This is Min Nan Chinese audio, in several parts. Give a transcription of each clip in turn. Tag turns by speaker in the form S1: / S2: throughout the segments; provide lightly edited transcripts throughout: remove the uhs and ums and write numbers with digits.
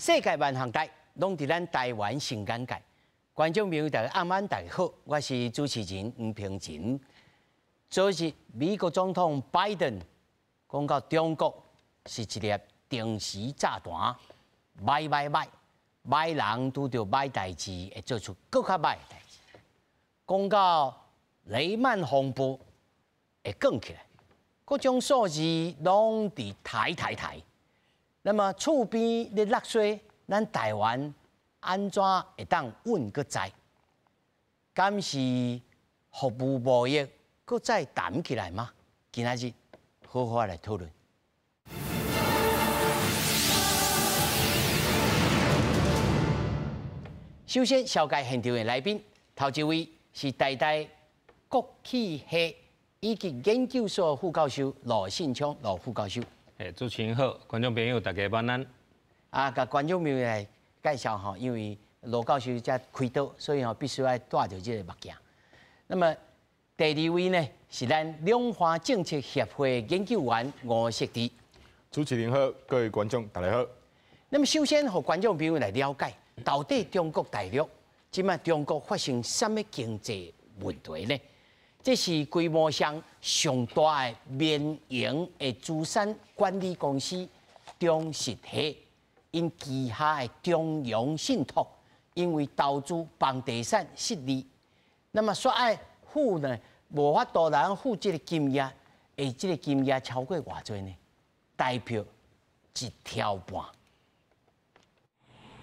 S1: 世界萬項代，攏佇咱台灣新眼界。觀眾朋友大家暗安，大家好，我是主持人吳平仁。昨日美國總統拜登講到中國是一粒定時炸彈，歹歹歹，歹人拄著歹代誌，會做出閣較歹的代誌。講到雷曼風暴會捲起來，各種數字攏佇抬抬抬。那麼厝邊咧落雪，咱台灣按怎會當穩閣在？敢是服務貿易閣再談起來嗎？今仔日好好來討論。首先，紹介現場的來賓，頭一位是台大國企系以及研究所副教授羅信昌羅副教授。
S2: 主持人好，觀眾朋友大家晚安。
S1: 啊，共觀眾朋友來介紹吼，因為羅教授才開刀，所以吼必須愛戴著這個目鏡。那麼第二位呢，是咱兩岸政策協會研究員吳錫志。
S3: 主持人好，各位觀眾大家好。
S1: 那麼首先，予觀眾朋友來了解，到底中國大陸這擺中國發生啥物經濟問題呢？這是規模上上大的民營的資產管理公司中實系，𪜶旗下的中融信託，因為投資房地產失利，那麼煞愛付呢，無法度人付這個金額，這個金額超過偌濟呢？台票一兆半。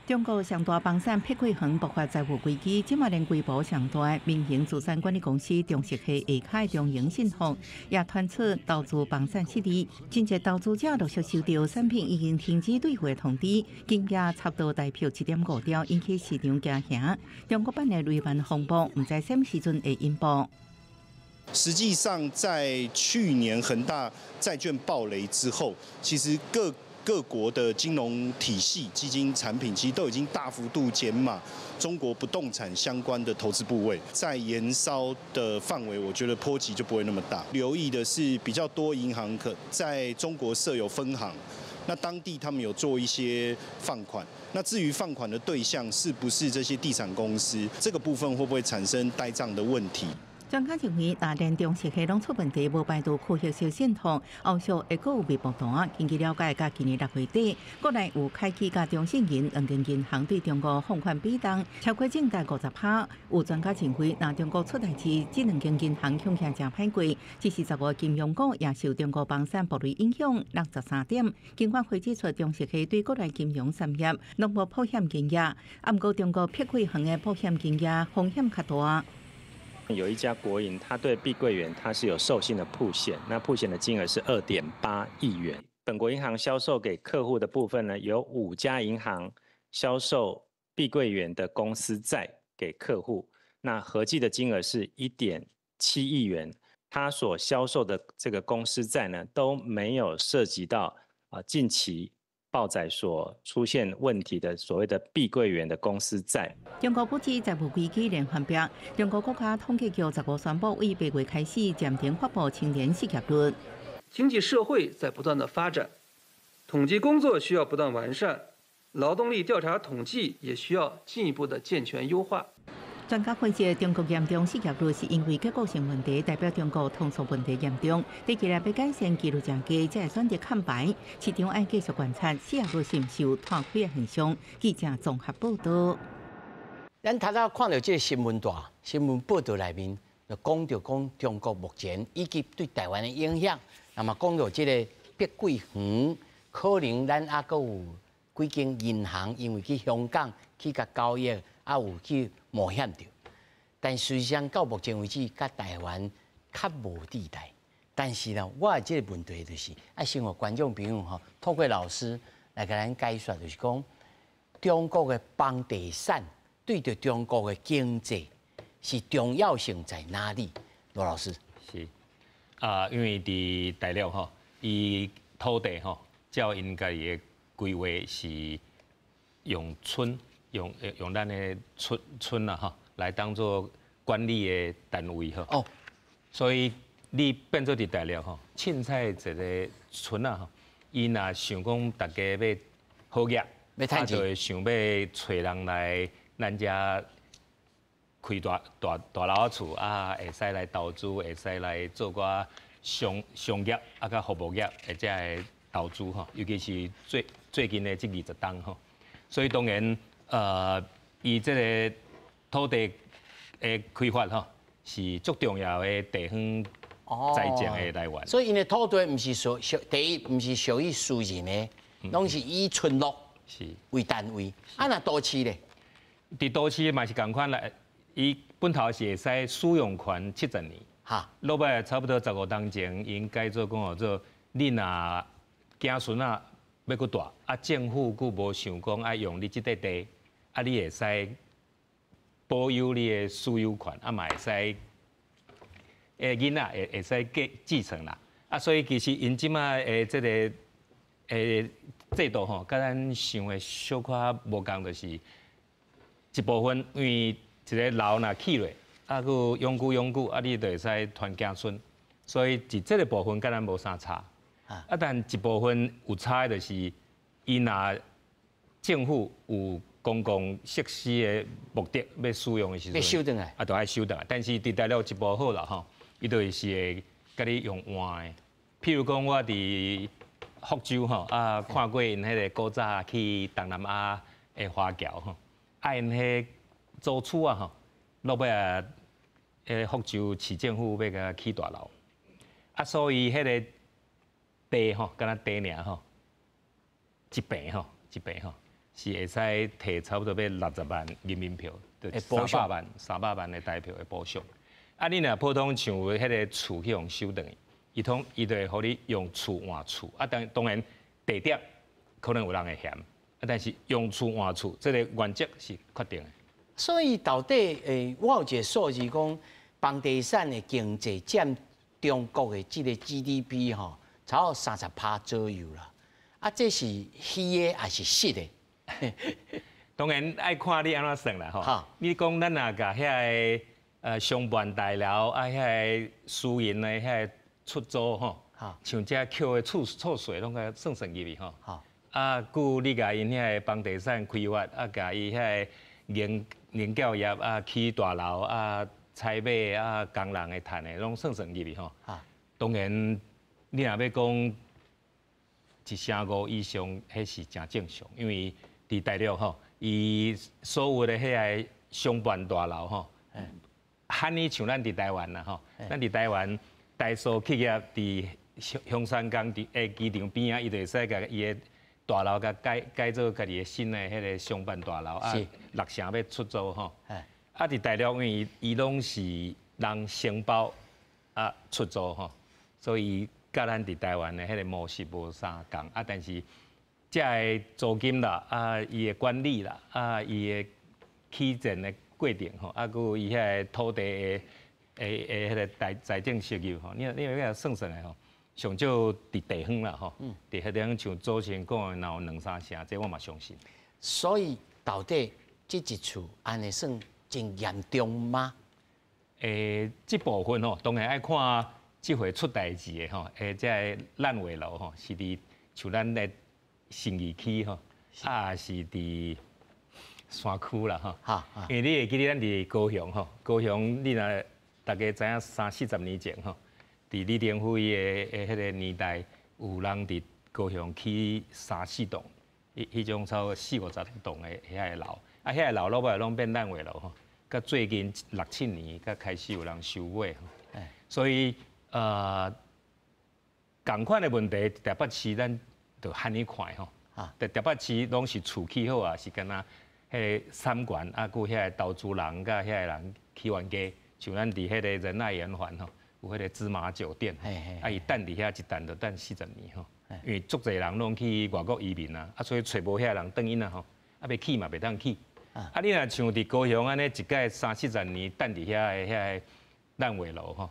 S4: 中國上大房產碧桂園爆發債務危機，這馬連規模上大民營資產管理公司中實系下跤中融信託也傳出投資房產失利，真濟投資者陸續收到產品已經停止兌付的通知，金額差不多台票1.5兆，引起市場驚嚇。中國版的雷曼風暴，毋知啥物時陣會引爆。
S5: 實際上，在去年恆大債券暴雷之後，其實各國的金融體系、基金產品其實都已經大幅度減碼中國不動產相關的投資部位，在延燒的範圍，我覺得波及就不會那麼大。留意的是，比較多銀行可在中國設有分行，那當地他們有做一些放款。那至於放款的對象是不是這些地產公司，這個部分會不會產生呆賬的問題？
S4: 專家認為，若連中實系攏出問題，無排除區域性信託後續會閣有未爆彈。根據了解，佮今年6月底，國內有開啟佮中信銀兩間銀行對中國放款比重超過正值50%。有專家認為，若中國出代誌，這兩間銀行恐驚誠歹過。只是15金融股也受中國房產暴雷影響，落13點。金管會指出，中實系對國內金融產業攏無破險經驗，啊，毋過中國碧桂園的破險經驗風險較大。
S6: 有一家國營，他對碧桂園，它是有授信的曝險，那曝險的金額是2.8億元。本國銀行銷售給客戶的部分呢，有5家銀行銷售碧桂園的公司債給客戶，那合計的金額是1.7億元。他所銷售的這個公司債呢，都沒有涉及到近期報載所出現問題的所謂的碧桂園的公司債。
S4: 中國不止債務危機連環爆，中國國家統計局15宣布，為8月開始暫停發布青年失業率。
S7: 經濟社會在不斷的發展，統計工作需要不斷完善，勞動力調查統計也需要進一步的健全優化。
S4: 專家分析，中國嚴重失業率是因為結構性問題，代表中國通縮問題嚴重。短期內欲改善幾率誠低，才會選擇崁牌。市場愛繼續觀察失業率是毋是有拖開的現象。記者綜合報道。
S1: 咱頭拄看著這個新聞帶，新聞報道內面就講著講中國目前以及對台灣的影響，那麼講著這個碧桂園，可能咱猶閣有幾間銀行因為去香港去共交易，猶有去冒險著。但實際上到目前為止，佮台灣較無地帶。但是呢，我的這個問題就是，愛先予觀眾朋友吼，透過老師來共咱解說，就是講中國的房地產對著中國的經濟是重要性在哪裡？羅老師。
S2: 是啊，因為佇大陸吼，伊土地吼，照𪜶家己的規劃是用村，用咱的村村啊吼，來當做管理的單位吼。所以你變做佇大陸吼，凊彩一個村仔吼，伊若想講大家欲好額，
S1: 欲趁錢，
S2: 就會想欲揣人來咱遮開大大大樓仔厝啊，會使來投資，會使來做寡商業啊，佮服務業或者會投資吼，尤其是最近的這20冬吼，所以當然，伊這个土地的開發吼，是足重要的地方財政的來源。
S1: 所以𪜶的土地毋是屬第一，毋是屬於私人的，攏是以村落為單位。啊，若都市咧？
S2: 佇都市嘛是仝款啦，伊本頭是會使使用權70年，落尾差不多15冬前，𪜶改做講號做，你若子孫仔欲閣大，啊政府閣無想講愛用你這塊地，啊你會使保有你的所有權，啊嘛會使，囡仔會使繼承啦。啊所以其實𪜶這擺的這个制度吼，佮咱想的小可無仝，就是一部分因為一个樓若起落，啊，閣永久永久，啊，你就會使傳子孫，所以佇這个部分佮咱無啥差。啊，但一部分有差的就是，伊若政府有公共設施的目的欲使用的時陣，
S1: 欲收轉來，
S2: 啊，就愛收轉來。但是佇大陸一部好啦吼，伊就是會共你用換的。譬如講，我佇福州吼，啊，看過𪜶彼个古早去東南亞的華僑吼，啊，𪜶彼租厝啊吼，落尾啊，彼个福州市政府欲共起大樓，啊，所以彼个地吼，敢若地爾吼，一坪吼，一坪吼，是會使提差不多欲60萬人民票，就300萬的台票的補償。啊，你若普通像彼个厝去予收轉去，伊通伊就會予你用厝換厝。啊，當然地點可能有人會嫌，啊，但是用厝換厝，這个原則是確定的。
S1: 所以到底我有一个數字講，房地產的經濟佔中國的這个 GDP 吼，差不多30%左右啦。啊，這是虛的還是實的？
S2: 當然愛看你按怎算啦吼。你講咱若共遐个商辦大樓啊，遐个私營的遐个出租吼，像這扣的厝稅攏共算算入去吼。啊，佮你共𪜶遐个房地產開發，啊，共伊遐個營建業啊，起大樓啊，採買啊，工人的趁的攏算算入去吼。當然，你若欲講1.5成以上，彼是誠正常，因為佇大陸吼，伊所有的遐个商辦大樓吼，罕呢像咱佇台灣啦吼，咱佇台灣台塑企業佇香山港佇機場邊仔，伊就會使共伊的大樓共改做家己的新的彼个商辦大樓啊，6成欲出租吼。啊，佇大陸因為伊攏是人承包啊出租吼，所以佮咱佇台灣的彼个模式無啥仝啊，但是這个租金啦，啊，伊的管理啦，啊，伊的起建的過程吼，啊，閣有伊遐个土地的彼个財政收入吼，你欲共算算的吼，上少佇地方啦吼，佇彼種像主持人講的，若有兩三成，這我嘛相信。
S1: 所以到底這一次按呢算真嚴重嗎？
S2: 這部分吼，當然愛看這回出代誌的吼，這个爛尾樓吼，是佇像咱的信義區吼，啊是佇山區啦吼。因為你會記得咱佇高雄吼，高雄你若大家知影三四十年前吼，佇李登輝的彼个年代，有人佇高雄起三四棟，彼種差不多四五十棟的遐个樓，啊，遐个樓落尾攏變爛尾樓吼。佮最近六七年，才開始有人收買吼。所以仝款的問題，台北市咱就罕呢看吼。佇台北市攏是厝起好啊，是敢若彼个三管啊，閣遐個投資人佮遐个人起冤家，像咱佇彼个仁愛圓環吼，有彼个芝麻酒店，啊，伊等佇遐一等就等40年吼，因為足濟人攏去外國移民啊，啊，所以揣無遐人轉𪜶啊吼，啊，欲起嘛袂當起。啊，你若像佇高雄按呢，一蓋三四十年等佇遐的遐个爛尾樓吼，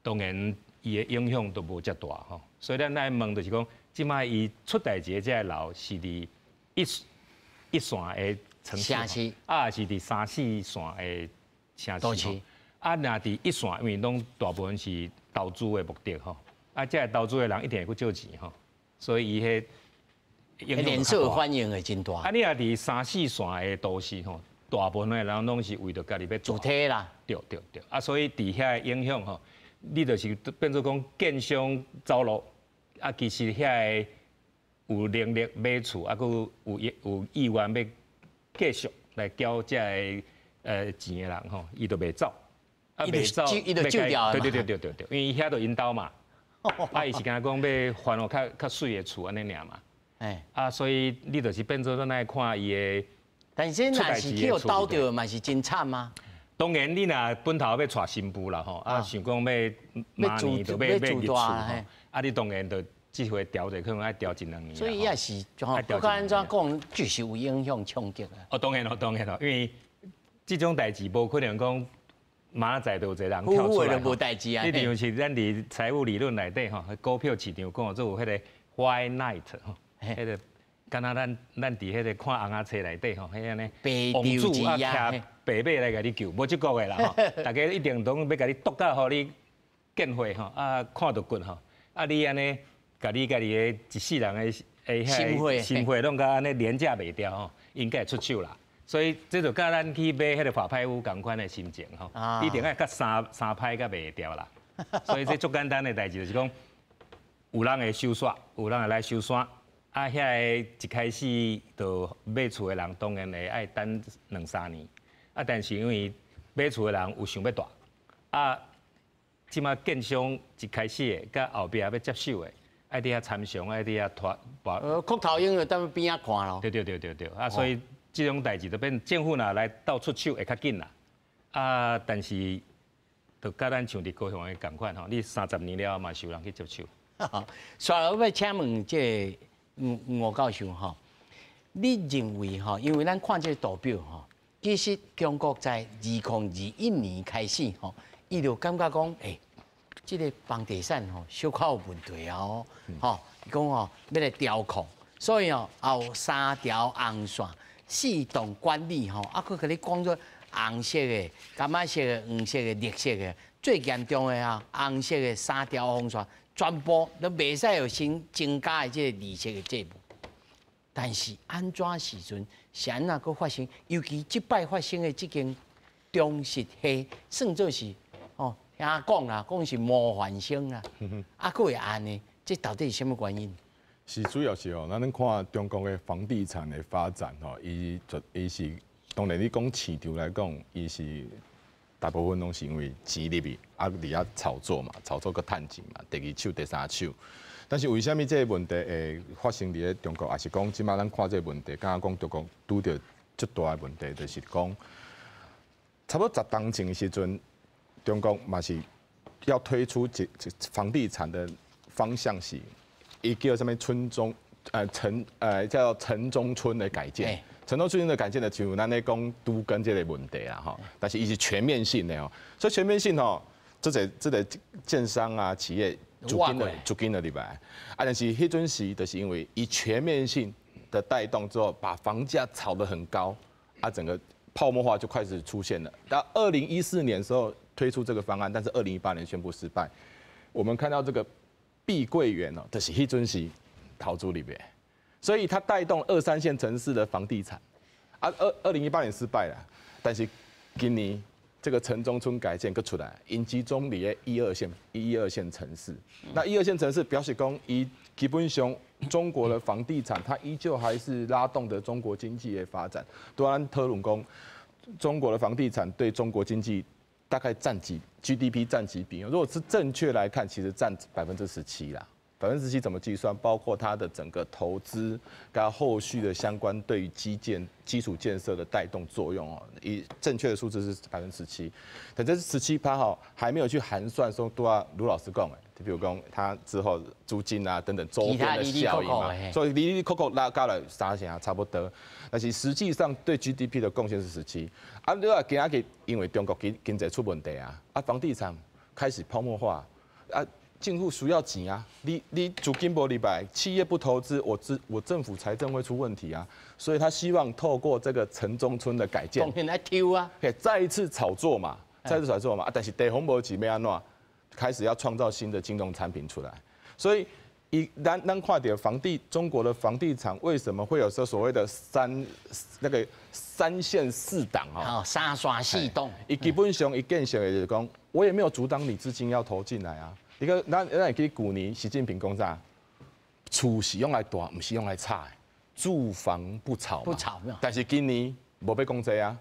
S2: 當然伊的影響都無遮大吼。所以咱愛問就是講，這擺伊出代誌的這个樓是佇一線的城市，啊，是佇三四線的城市。啊，若佇一線，因為攏大部分是投資的目的吼，啊，這个投資的人一定會閣借錢吼，所以伊彼
S1: 连锁反应会真大。
S2: 啊，你若佇三四线的都市吼，大部分的人攏是為著家己欲
S1: 住體啦。
S2: 對對對，啊，所以佇遐的影響吼，你就是變做講建商走路，啊，其實遐個有能力買厝，啊，閣有意願欲繼續來繳這个錢的人吼，伊就袂走，
S1: 啊，袂走，伊就走掉。
S2: 對對對對對對，因為伊遐就𪜶兜嘛，啊，伊是敢講欲換予較較媠的厝按呢爾嘛。啊，所以你就是變做咱愛看伊的。
S1: 但是若是去予兜著，嘛是真慘啊。
S2: 當然，你若本頭欲娶新婦啦吼，啊，想講欲明年就欲入厝吼，啊，你當然就這回調者可能愛調一兩年。
S1: 所以也是，不管按怎講，就是有影響衝擊啊。
S2: 哦，當然咯，當然咯，因為這種代誌無可能講明仔載就有一個人跳出來。
S1: 無代誌啊。
S2: 你像是咱佇財務理論內底吼，股票市場講做有彼個 White Knight 吼。彼個敢若咱佇彼個看尪仔冊內底吼，彼按呢王子啊，騎白馬來共你救，無這個的啦吼。大家一定攏欲共你毒到予你見血吼，啊看著骨吼，啊你按呢，共你家己的一世人的
S1: 心血
S2: 心血攏共按呢連價賣掉吼，應該會出手啦。所以這就佮咱去買彼個法拍屋仝款的心情吼，一定愛佮三三擺才賣會掉啦。所以這足簡單的代誌就是講，有人會收煞，有人會來收山。啊，遐个一開始就買厝的人，當然會愛等兩三年。啊，但是因為買厝的人有想欲蹛，啊，這馬建商一開始的，佮後壁欲接手的，愛佇遐參詳，愛佇遐拖。
S1: 哭頭鷹就踮邊仔看咯。
S2: 對對對對對，啊，所以這種代誌就變政府若來鬥出手會較緊啦。啊，但是就佮咱像佇高雄的仝款吼，你30年了嘛是有人去接手。
S1: 煞來我欲請問這个吳教授吼，你認為吼，因為咱看這個圖表吼，其實中國在2021年開始吼，伊就感覺講，欸，這個房地產吼，小可有問題啊，吼，伊講吼欲來調控，所以哦，有三條紅線，四動管理吼，啊，閣共你講做紅色的、柑仔色的、黃色的、綠色的，最嚴重的啊，紅色的三條紅線。全部都袂使有新增加的這個利息的債務，但是按怎時陣是按怎閣發生？尤其這擺發生的這間中實系，算做是哦，聽講啦，講是模範生啦，啊，閣會按呢？這到底是啥物原因？
S3: 是主要是哦，咱看中國的房地產的發展吼，伊就伊是當然你講市場來講，伊是。大部分攏是因為錢入去，啊，佇遐炒作嘛，炒作閣趁錢嘛，第二手、第三手。但是為啥物這個問題會發生佇咧中國？抑是講這馬咱看這個問題，敢若講中國拄著足大的問題，就是講差不多10冬前的時陣，中國嘛是要推出一房地產的方向是，伊叫啥物村中城叫城中村的改建。城中村的改建的，像咱咧講都更這個問題啦，吼，但是伊是全面性的哦，所以全面性吼，這個建商啊企業資金就入來，啊，但是彼陣時就是因為以全面性的帶動之後，把房價炒得很高，啊，整個泡沫化就開始出現了。到2014年時候推出這個方案，但是2018年宣布失敗。我們看到這個碧桂園哦，就是彼陣時投資入來，所以它帶動二三線城市的房地產。啊，2018年失敗了，但是今年這個城中村改建閣出來，𪜶集中佇一二線、一二線城市。那一二線城市表示講，伊基本上中國的房地產，它依舊還是拉動的中國經濟的發展。拄咱討論講，中國的房地產對中國經濟大概佔幾 GDP 佔幾比？如果是正確來看，其實佔17%啦。17%怎麼計算？包括它的整個投資跟後續的相關對於基建、基礎建設的帶動作用哦。以正確的數字是17%，但這是17趴哈，還沒有去含算說拄仔盧老師講的，就比如講它之後租金啊等等周邊的效應嘛，所以哩哩扣扣拉加來三成差不多，但是實際上對 GDP 的貢獻是十七。啊，你話今仔日因為中國經濟出問題啊，啊房地產開始泡沫化啊。政府需要錢啊！你資金無入來，企業不投資，我政府財政會出問題啊！所以他希望透過這個城中村的改建，
S1: 來抽啊，
S3: 可以再一次炒作嘛，再次炒作嘛。啊，但是地方無錢欲按怎，開始要創造新的金融產品出來。所以伊咱看著中國的房地產為什麼會有說所謂的三線四檔啊？
S1: 哦，三線四檔。
S3: 伊基本上伊建設的就是講，我也沒有阻擋你資金要投進來啊。你個咱會記舊年習近平講啥？厝是用來蹛，毋是用來炒的。住房不炒。
S1: 不炒。
S3: 但是今年無欲講這啊。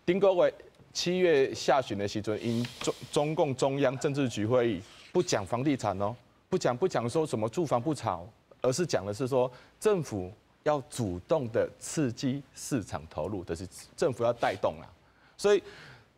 S3: 頂個月7月下旬的時陣，𪜶中共中央政治局會議不講房地產哦。不講說什麼住房不炒，而是講的是說政府要主動的刺激市場投入，就是政府要帶動啦。所以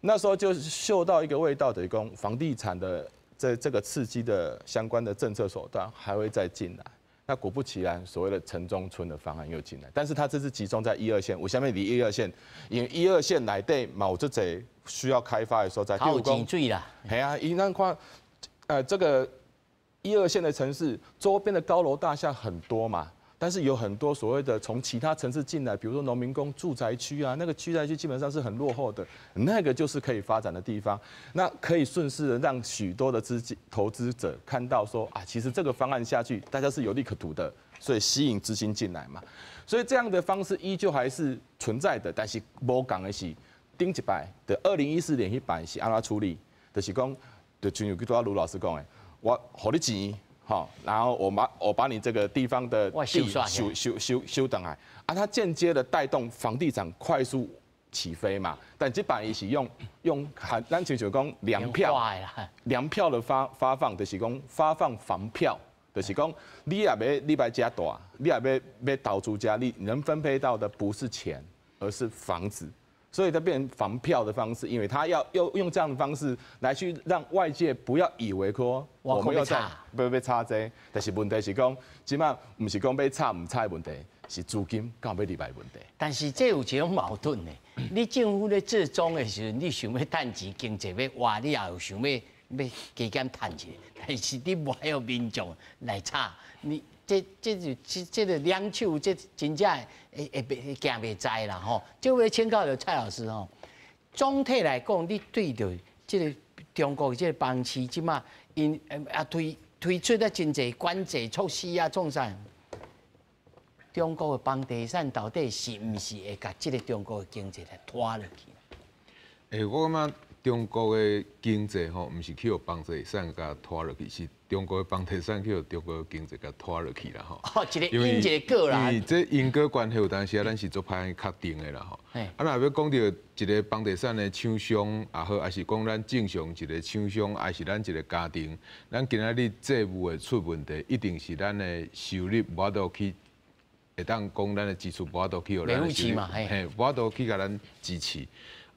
S3: 那時候就嗅到一個味道，等於講房地產的這個刺激的相關的政策手段還會再進來。那果不其然，所謂的城中村的方案又進來，但是它這次集中在一二線，為啥物佇一二線？因為一二線內底嘛有這濟需要開發的所在。
S1: 較有錢水啦。
S3: 係啊，伊咱看，這個。一二線的城市周邊的高樓大廈很多嘛，但是有很多所謂的從其他城市進來，比如說農民工住宅區啊，那個住宅區基本上是很落後的，那個就是可以發展的地方。那可以順勢的讓許多的資金投資者看到說啊，其實這個方案下去，大家是有利可圖的，所以吸引資金進來嘛。所以這樣的方式依舊還是存在的，但是無仝的是頂一擺的2014年彼擺是按怎處理，就是講，就像拄仔盧老師講的。我予你錢，吼，然後我把你這個地方的地收收收收轉來，啊，它間接的帶動房地產快速起飛嘛。但這擺伊是用咱親像講糧票，糧票的發放，就是講發放房票，就是講你也欲你欲遮蹛，你也欲欲投資遮，你能分配到的不是錢，而是房子。所以它變成房票的方式，因為他要用這樣的方式來去讓外界不要以為說我們要在欲炒這，但是問題是講，這馬毋是講欲炒毋炒的問題，是資金敢欲入來問題。
S1: 但是這有一種矛盾呢。你政府咧做莊的時陣，你想欲趁錢，經濟欲活，你也有想欲欲加減趁一下，但是你無愛予民眾來炒，你這就這個兩手，這真正會行袂在啦吼。這欲請教著蔡老師吼，總體來講，你對著這個中國這個房市這馬𪜶啊推出了真濟管制措施啊，創啥？中國的房地產到底是毋是會共這個中國的經濟來拖落去？
S8: 欸，我感覺中國的經濟吼，毋是去予房地產共拖落去，是中國的房地產去予中國的經濟共拖落去啦吼。
S1: 哦，一個因一個果啦。
S8: 因為這因果關係有當時啊，咱是足歹確定的啦吼。啊，若欲講著一個房地產的廠商也好，抑是講咱正常一個廠商，抑是咱一個家庭，咱今仔日債務會出問題，一定是咱的收入無法度去，會當講咱的支出無法度去予咱的收入，嘿，無法度去共咱支持。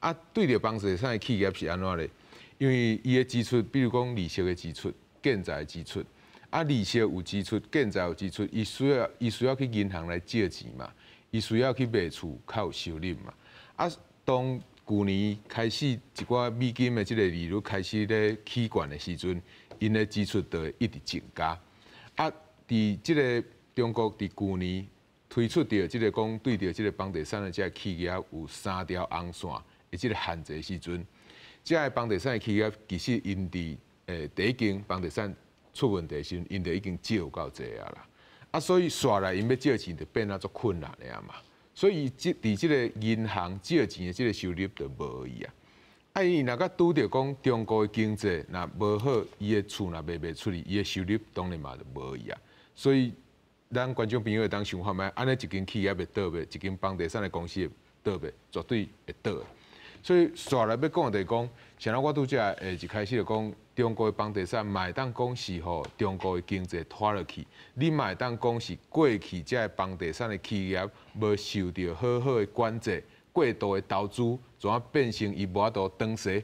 S8: 啊，對著房地產的企業是按怎咧？因為伊的支出，比如講利息的支出、建材的支出，啊，利息有支出，建材有支出，伊需要去銀行來借錢嘛，伊需要去賣厝較有收入嘛。啊，當舊年開始一寡美金的這個利率開始咧起懸的時陣，𪜶的支出就會一直增加。啊，佇這個中國佇舊年推出著這個講對著這個房地產的這個企業有三條紅線的這個限制時陣，這个房地產的企業其實𪜶佇第一間房地產出問題的時陣，𪜶就已經借有夠濟啊啦。啊，所以紲來𪜶欲借錢就變啊足困難的啊嘛。所以這佇這個銀行借錢的這個收入就無去啊。啊，伊若閣拄著講中國的經濟若無好，伊的厝若賣袂出去，伊的收入當然嘛就無去啊。所以咱觀眾朋友會當想看覓，按呢一間企業會倒袂，一間房地產的公司會倒袂，絕對會倒的。所以紲來欲講的就是講，像我拄才一開始就講，中國的房地產嘛會當講是予中國的經濟拖落去，你嘛會當講是過去這个房地產的企業無受著好好的管制，過度的投資，怎啊變成伊無法度轉勢，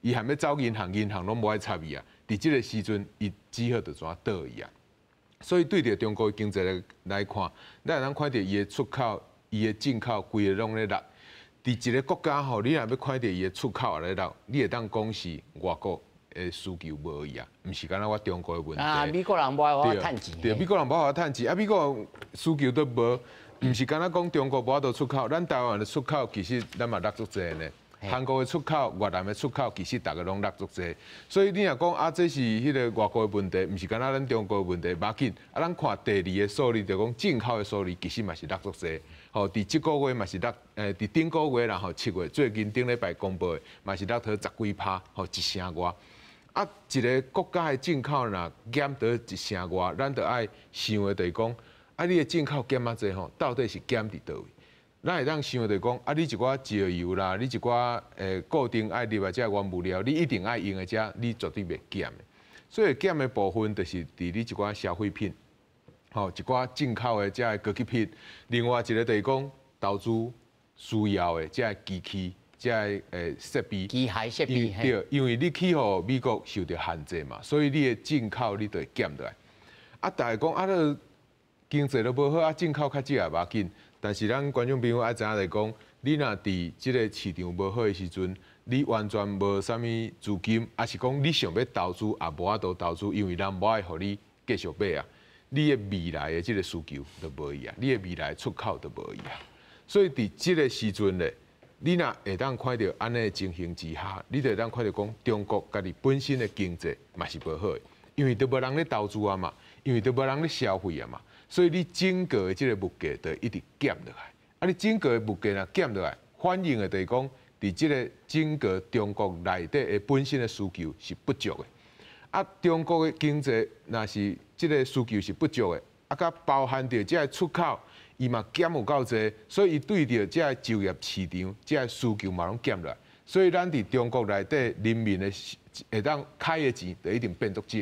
S8: 伊還欲走銀行，銀行攏無愛插伊啊。佇這個時陣，伊只好就怎啊倒去啊。所以對著中國的經濟來看，咱會當看著伊的出口、伊的進口，規个攏咧落。佇一個國家吼，你若欲看著伊的出口也咧落，你會當講是外國的需求無去啊，毋是干焦我中國的問題。
S1: 啊，美國人無愛予我趁錢。
S8: 對，美國人無愛予我趁錢，啊，美國需求都無，毋是干焦講中國無法度出口，咱台灣的出口其實咱嘛落足濟呢。韓國的出口、越南的出口，其實逐个攏落足濟。所以你若講啊，這是彼个外國的問題，毋是干焦咱中國的問題，無要緊。啊，咱看第二个數字，就講進口的數字，其實嘛是落足濟。吼，佇這個月嘛是落，佇頂個月啦吼，7月最近頂禮拜公布的，嘛是落佇十幾趴，吼，一成外。啊，一个國家的進口若減佇一成外，咱就愛想的就是講，啊，你的進口減遮濟吼，到底是減佇佗位？咱會當想就講，啊，你一寡石油啦，你一寡固定愛入來這原物料，你一定愛用的這，你絕對袂減的。所以減的部分就是佇你一寡消費品，吼，一寡進口的這个高級品。另外一个就是講投資需要的這个機器、這个設備、
S1: 機械設備。
S8: 對，因為你去予美國受著限制嘛，所以你的進口你就會減落來。啊，逐家講啊，你經濟都無好，啊，進口較少也無要緊。但是咱觀眾朋友愛知影來講，你若佇這个市場無好的時陣，你完全無啥物資金，抑是講你想欲投資也無法度投資，因為人無愛予你繼續買啊。你的未來的這个需求就無去啊，你的未來出口就無去啊。所以佇這个時陣咧，你若會當看著按呢的情形之下，你就會當看著講中國家己本身的經濟嘛是無好的，因為都無人咧投資啊嘛，因為都無人咧消費啊嘛。所以你整個的這个物價就一直減落來，啊！你整個的物價若減落來，反映的就是講，佇這个整個中國內底的本身的需求是不足的。啊，中國的經濟若是這个需求是不足的，啊，佮包含著這个出口，伊嘛減有夠濟，所以伊對著這个就業市場，這个需求嘛攏減落來。所以咱佇中國內底人民的會當開的錢，就一定變足少。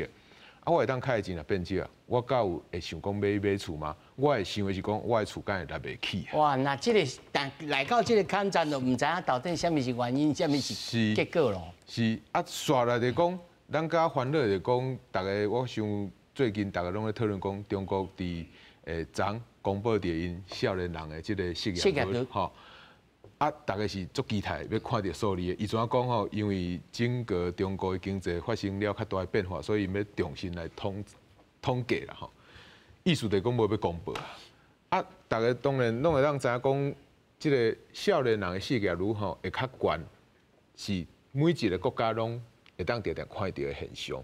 S8: 啊，我會當開的錢若變少，我敢有會想講欲買厝嗎？我會想的是講，我的厝敢會來袂起。
S1: 哇，那這个但來到這个坎站，就毋知影到底啥物是原因，啥物是結果囉。
S8: 是啊，煞來就講，咱較煩惱就講，逐家我想最近逐家攏咧討論講，中國佇昨公布著𪜶少年人的這个失業率，吼。啊，逐家是足期待欲看著數字的。伊怎講吼？因為整個中國的經濟發生了較大的變化，所以欲重新來統計啦吼。意思就是講無欲公布啊。啊，逐家當然攏會當知影講，這个少年人的失業率吼會較懸，是每一个國家攏會當定定看著的現象。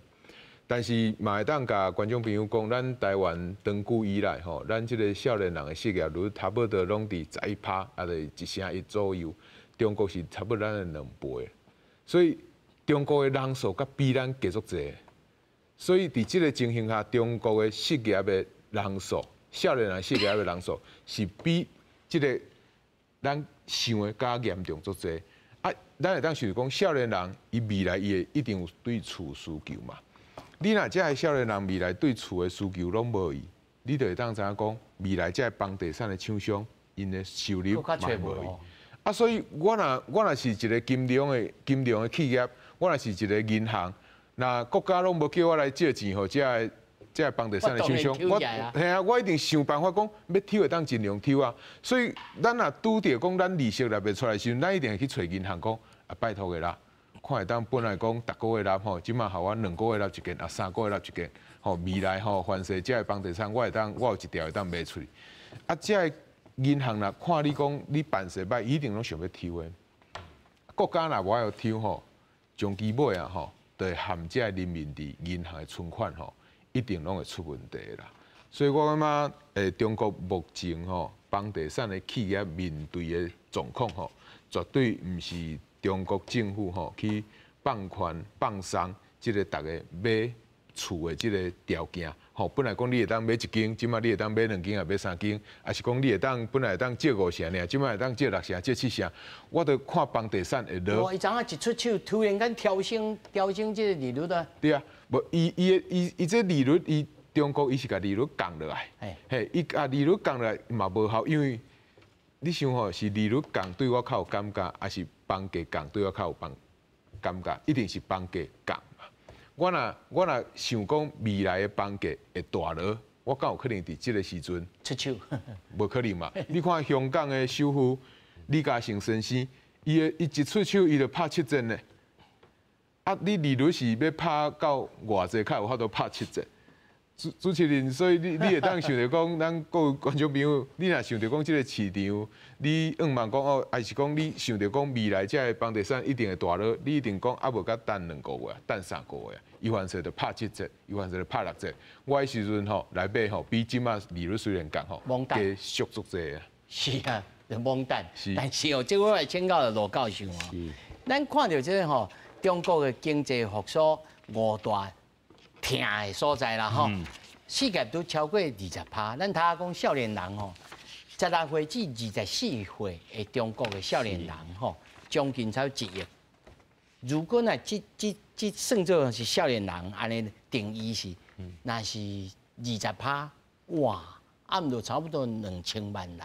S8: 但是嘛會當共觀眾朋友講，咱台灣長久以來吼，咱這个少年人的失業率差不多攏佇11%，啊，就是1成1左右。中國是差不多咱的兩倍，所以中國的人數閣比咱加足濟。所以佇這个情形下，中國的失業的人數，少年人失業的人數是比這个咱想的較嚴重足濟。啊，咱會當想講，少年人伊未來伊會一定有對厝需求嘛。你若這个少年人未來對厝的需求攏無去，你就會當知影講，未來這个房地產的廠商，𪜶的收入嘛無去。啊，所以我若是一个金融的企業，我若是一个銀行，若國家攏無叫我來借錢予這个房地產的廠商，我嘿啊，我一定想辦法講，欲抽會當盡量抽啊。所以咱若拄著講咱利息納袂出來時陣，咱一定會去揣銀行講，啊，拜託的啦。看會當本來講逐个月納吼，這馬予我兩個月納一間，啊三個月納一間，吼未來吼凡勢這个房地產，我會當我有一條會當賣出去。啊，這个銀行若看你講你辦勢歹，伊一定攏想欲抽的。國家若無愛抽吼，長期尾啊吼，就會含這个人民佇銀行的存款吼，一定攏會出問題啦。所以我感覺中國目前吼房地產的企業面對的狀況吼，絕對毋是中國政府吼去放寬放鬆這个逐家買厝的這个條件吼，本來講你會當買一間，這馬你會當買兩間，抑買三間，抑是講你會當本來會當借五成爾，這馬會當借六成、借七成，我著看房地產會落。
S1: 哇！伊昨昏一出手，突然間調升這个利率啊。
S8: 對啊，無伊這利率，伊中國伊是共利率降落來，嘿，伊共利率降落來嘛無效，因為你想吼，是利率降對我較有感覺，抑是房價降對我較有感覺？一定是房價降嘛。我若想講未來的房價會大落，我敢有可能佇這个時陣
S1: 出手？
S8: 無可能嘛。你看香港的首富李嘉誠先生，伊一出手，伊就拍七折呢。啊，你利率是欲拍到偌濟，較有法度拍七折？主持人，所以你會當想著講，咱各位觀眾朋友，你若想著講這个市場，你向望講哦，還是講你想著講未來這个房地產一定會大落，你一定講啊無閣等2個月，等3個月，伊凡勢就拍7折，伊凡勢就拍6折。我彼時陣吼來買吼，比這馬利率雖然降吼，加俗足濟啊。
S1: 是啊，就罔等。但是哦，這我來請教羅教授哦，咱看著這个吼，中國的經濟復甦五大疼的所在啦吼，失業率超過20%。咱頭仔講少年人吼，16歲至24歲的中國的少年人吼，將近才1億。如果若這算做是少年人，按呢定義是，若是20%，哇，啊毋就差不多2000萬人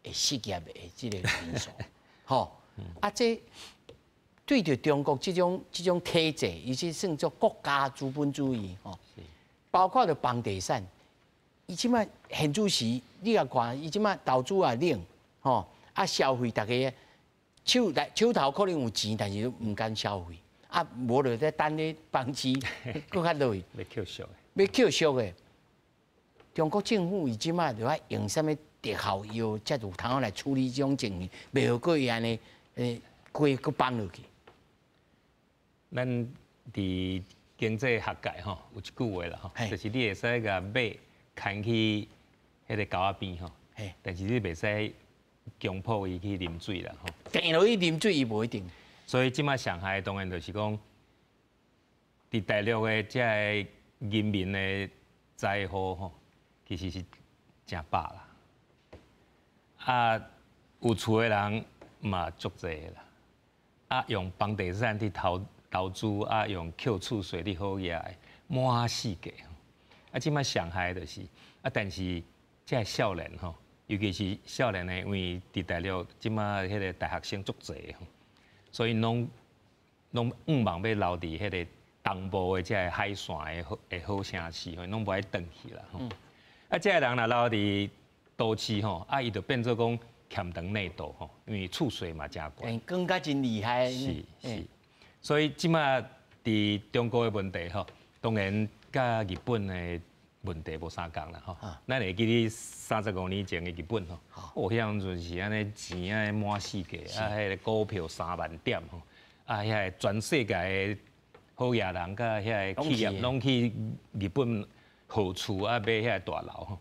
S1: 會失業的這个人數，吼，啊這對著中國這種體制，伊這算做國家資本主義吼，包括著房地產，伊這擺現主時，你若看伊這擺投資也冷，吼，啊消費逐家手頭可能有錢，但是毋敢消費，啊無就咧等咧房市閣較落去，
S2: 欲扣俗的，
S1: 欲扣俗的。中國政府伊這擺就愛用啥物特效藥，才有通來處理這種情形，袂予閣伊按呢，規閣放落去。
S2: 咱佇經濟學界吼有一句話啦吼，就是你會使共馬牽去彼个溝仔邊吼，但是你袂使強迫伊去啉水啦吼。
S1: 定落去啉水，伊無一定。
S2: 所以這擺上害當然就是講，佇大陸的這个人民的財富吼，其實是誠飽啦。啊，有厝的人嘛足濟啦。啊，用房地產去投資啊，用扣厝稅去好額的，滿世界。啊，這擺上害就是啊，但是這个少年吼，尤其是少年的，因為佇大陸這擺彼个大學生足濟吼，所以攏向望欲留佇彼个東部的這个海線的好城市吼，攏無愛轉去啦吼。啊，這个人若留佇都市吼，啊，伊就變做講欠長內鬥吼，因為厝稅嘛誠懸。
S1: 更加真厲害。
S2: 是是。所以這擺佇中國的問題吼，當然佮日本的問題無相仝啦吼。咱會記得35年前的日本吼，哦，彼當陣是按呢錢按呢滿世界，啊，彼个股票3萬點吼，啊，遐个全世界的好額人佮遐個企業攏去日本豪厝啊買遐个大樓吼。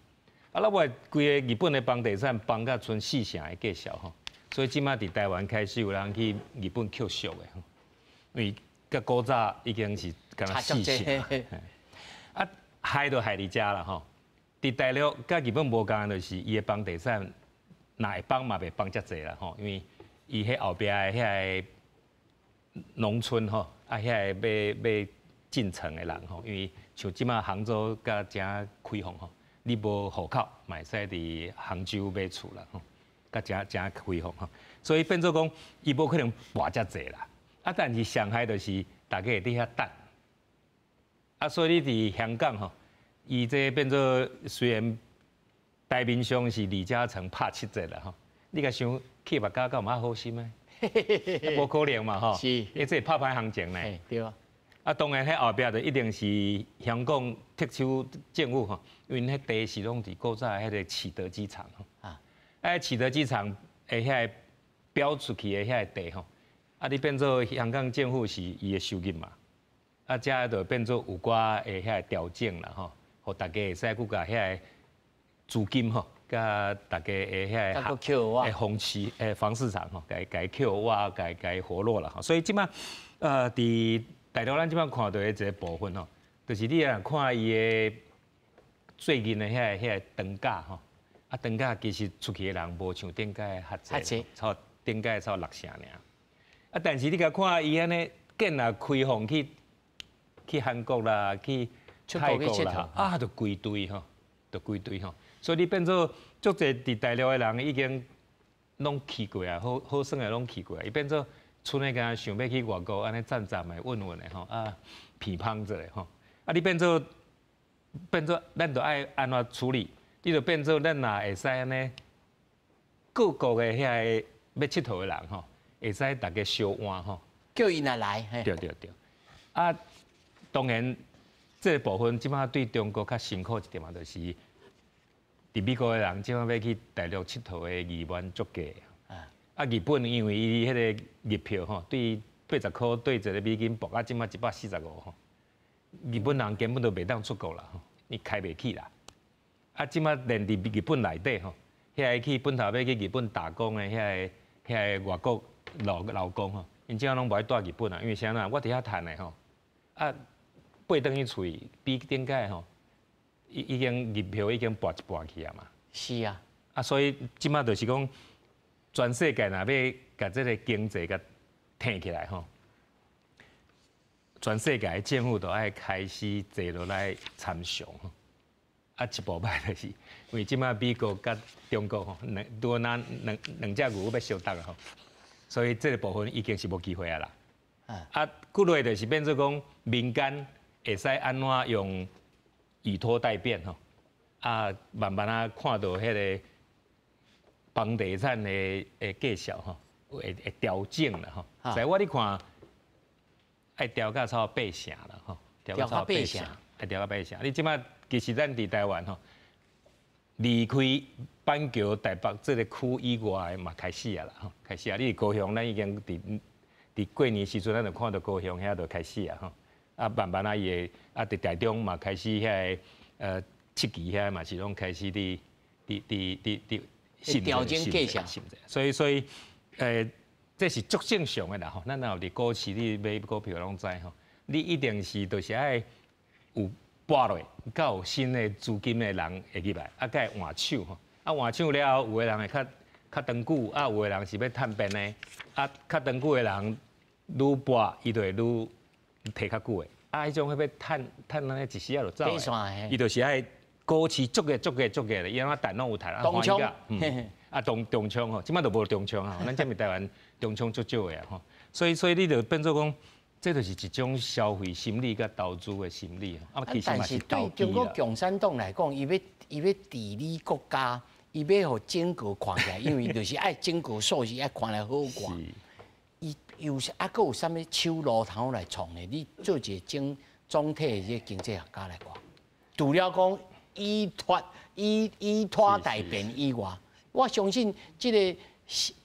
S2: 啊，落尾規个日本的房地產崩甲賰4成的價數吼，所以這擺佇台灣開始有人去日本扣俗的吼。因為佮古早已經是敢若4成，啊，害就害佇遮啦吼。佇大陸佮日本無仝，就是伊的房地產若會崩嘛袂崩遮濟啦吼，因為伊彼後壁的遐个農村吼，啊，遐个欲進城的人吼，因為像這擺杭州佮誠開放吼，你無戶口嘛會使佇杭州買厝啦吼，佮誠誠開放吼，所以變做講伊無可能跋遮濟啦。啊！但是上害就是大家會佇遐等，啊，所以你佇香港吼，伊這變做雖然台面上是李嘉誠拍7折啦吼，你共想企業家敢有較好心的？無可能嘛吼，
S1: 是，
S2: 伊這拍歹行情呢。
S1: 對啊。
S2: 啊，當然彼後壁就一定是香港特首政府吼，因為彼地是攏佇古早彼个啟德機場吼，啊，啟德機場的遐个標出去的遐个地吼。啊！你變做香港政府是伊的收入嘛？啊，這就變做有寡的遐个調整啦吼，予大家會使閣共遐個資金吼，佮大家的遐个房市房市場吼，共共扣挖，共共活絡啦吼。所以這擺佇大陸咱這擺看到的一个部分吼，就是你若看伊的最近的遐個長假吼，啊長假其實出去的人無像頂擺較濟，超頂擺超6成爾。啊！但是你共看伊按呢，見若開放去韓國啦，去泰國啦，啊，就規隊吼，就規隊吼。所以你變做足濟佇大陸的人已經攏去過啊，好好耍的攏去過啊。伊變做賰咧敢想欲去外國按呢暫暫的穩穩的吼，啊，避芳一下吼。啊，你變做咱著愛按怎處理？你就變做咱若會使按呢，各國的遐个欲𨑨迌的人吼。會使大家相換吼，
S1: 叫𪜶來來。
S2: 對對對。啊，當然，這個部分這擺對中國較辛苦一點仔，就是佇美國的人這擺欲去大陸𨑨迌的意願足低。啊，日本因為伊彼个日票吼，對80箍對一個美金博啊，這擺145吼，日本人根本就袂當出國啦，吼，伊開袂起啦。啊，這擺連佇日本內底吼，遐個去本頭欲去日本打工的遐個外國勞工吼，𪜶這擺攏無愛蹛日本啊，因為啥啦？我佇遐趁的吼，啊，飛轉去厝比頂擺吼，已經日票已經跋一半去啊嘛。
S1: 是啊。
S2: 啊，所以這擺就是講，全世界若欲共這个經濟共提起來吼，全世界的政府都愛開始坐落來參詳。啊，一步擺就是，因為這擺美國佮中國吼，兩拄若兩隻牛欲相鬥吼，所以這个部分已經是無機會啊啦。啊，過落就是變做講民間會使按怎用以拖待變吼，啊，慢慢仔看著彼个房地產的價數吼，會調整啦吼。所以我咧看，愛調到差不多八成啦吼，
S1: 調到八成，
S2: 愛調到八成。你這擺其實咱佇台灣吼，離開板橋、台北這个區以外的嘛開始啊啦吼，開始啊！你佇高雄，咱已經佇過年時陣，咱就看著高雄遐就開始啊吼。啊，慢慢仔伊會啊，佇台中嘛開始遐个七期遐嘛是攏開始佇
S1: 調整價數。
S2: 所以，這是足正常的啦吼。咱若有佇股市你買股票攏知吼，你一定是就是愛有跋落，才有新的資金的人會入來，啊，才會換手吼。啊，換手了後，有的人會較長久，啊，有的人是欲趁便的，啊，較長久的人愈跋，伊就會愈提較久的。啊，彼種彼欲趁趁按呢一時仔就走的，伊就是愛股市足個足個足個的，伊按怎趁攏有趁，啊，
S1: 當沖，
S2: 啊，當沖吼，這擺都無當沖啊，咱這邊台灣當沖足少的啊吼，所以你就變做講，這就是一種消費心理佮投資的心理啊。
S1: 其實但是對中國共產黨來講，伊欲治理國家，伊欲予整個看起來，因為就是愛整個數字愛看來好看。伊有啊，閣有啥物手路通來創的？你做一個總體的這個經濟學家來講，除了講以拖待變以外，我相信這個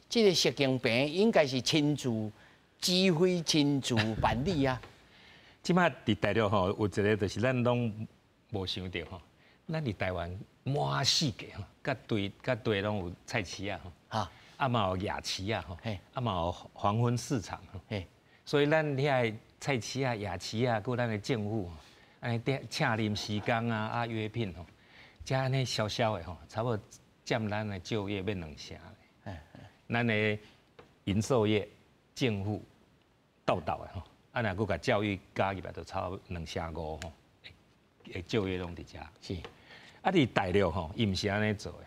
S1: 習近平應該是親自指揮、親自辦理啊。
S2: 這擺佇大陸吼，有一個就是咱攏無想著吼，咱佇台灣滿世界吼，各地攏有菜市仔吼，啊嘛有夜市仔吼，啊嘛有黃昏市場吼，所以咱遐菜市仔、夜市仔，閣咱的政府，按呢請臨時工啊、啊約聘吼，遮按呢小小的吼，差不多佔咱的就業欲兩成。咱的零售業、政府鬥鬥的吼，啊若閣共教育加入來，就差不多2.5成吼，的就業攏佇遮。啊，佇大陸吼，伊毋是按呢做的，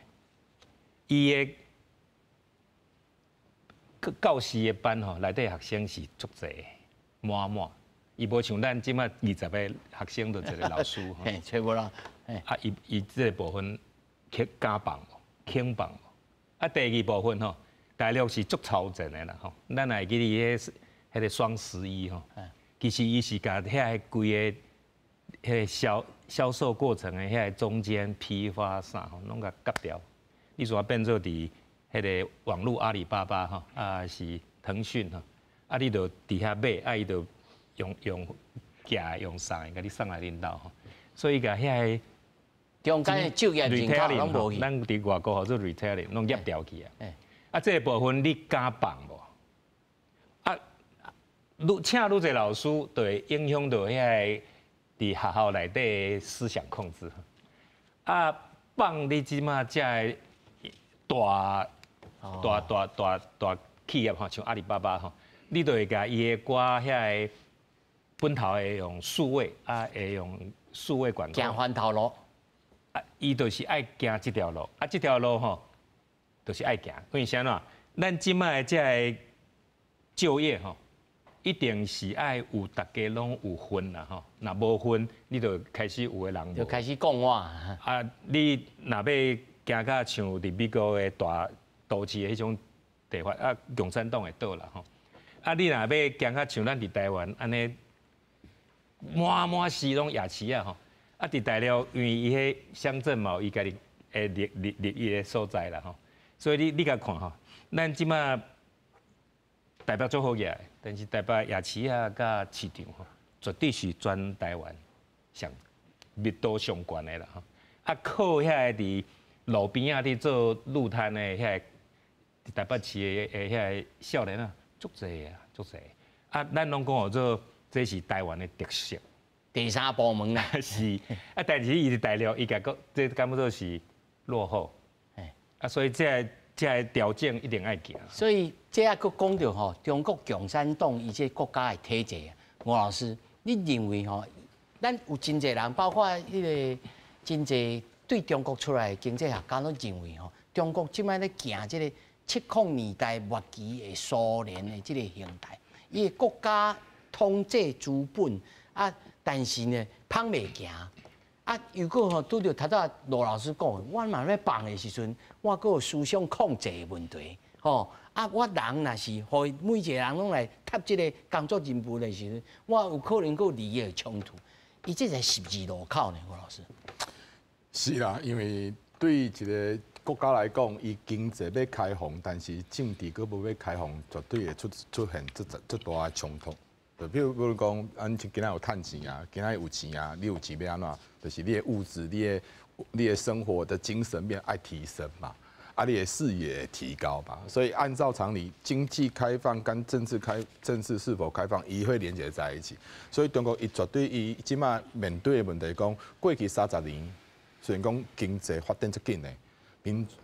S2: 伊的教師的班吼，內底學生是足濟，滿滿。伊無像咱這擺20個學生就一個老師吼。
S1: 嘿，揣無啦。
S2: 啊，伊這个部分肯敢放無，肯放無。啊，第二部分吼，大陸是足超前的啦吼。咱會記得彼个雙十一吼，其實伊是共遐个規个彼个銷售過程的遐个中間批發啥吼，攏共割掉。你煞變做佇彼个網路阿里巴巴吼，啊是騰訊吼，啊你就佇遐買，啊伊就用寄用送的，共你送來恁兜吼。所以共遐个
S1: 中間的就業人口攏無去。
S2: 咱佇外國號做 retailing，攏業掉去啊。啊，這个部分你敢放無？啊，愈請愈濟老師，就會影響著遐个佇學校內底思想控制。啊，放你這馬遮个大大大大大企業吼，像阿里巴巴吼，你就會共伊的寡遐个本頭會用數位，啊會用數位管
S1: 控。行翻頭路。
S2: 啊，伊就是愛行這條路，啊，這條路吼，就是愛行，因為啥怎？咱這擺的這个就業吼，一定是愛有逐家攏有份啦吼，若無份，你就開始有的人
S1: 就開始講話。
S2: 啊，你若欲行甲像佇美國的大都市的彼種地方，啊，共產黨會倒啦吼。啊，你若欲行甲像咱佇台灣按呢，滿滿市攏夜市仔吼。啊，佇大陸因為伊彼鄉鎮嘛有伊家己的立立立伊的所在啦吼，所以你共看吼，咱這馬台北足好額，但是台北夜市仔佮市場吼，絕對是全台灣上密度上懸的啦吼。啊，靠遐個佇路邊仔佇做路攤的遐個佇台北市的遐個少年仔，足濟啊，足濟。啊，咱攏講做這是台灣的特色。
S1: 第三部門啦，
S2: 是啊，但是伊佇大陸，伊共講這感覺做是落後，啊，所以這個調整一定愛行。
S1: 所以這犹閣講著吼，中國共產黨伊這國家的體制啊，吳老師，你認為吼，咱有真濟人，包括彼個真濟對中國出來的經濟學家攏認為吼，中國這擺咧行這個70年代末期的蘇聯的這個形態，伊的國家統制資本啊。但是呢，膨袂行啊！如果吼拄著頭拄仔羅老師講，我嘛欲放的時陣，我閣有思想控制的問題，吼啊！我人若是予每一個人攏來插這個工作任務的時陣，我有可能閣有利益的衝突。伊這才十字路口呢，吳老師。
S3: 是啦，因為對一個國家來講，伊經濟欲開放，但是政治閣無欲開放，絕對會出現足足大的衝突。就比如講，咱今仔有趁錢啊，今仔有錢啊，你有錢欲按怎？就是你的物質、你的生活的精神面愛提升嘛，啊，你的視野提高嘛。所以按照常理，經濟開放跟政治是否開放，伊會連結在一起。所以中國伊絕對伊這馬面對的問題講，過去30年雖然講經濟發展足緊的，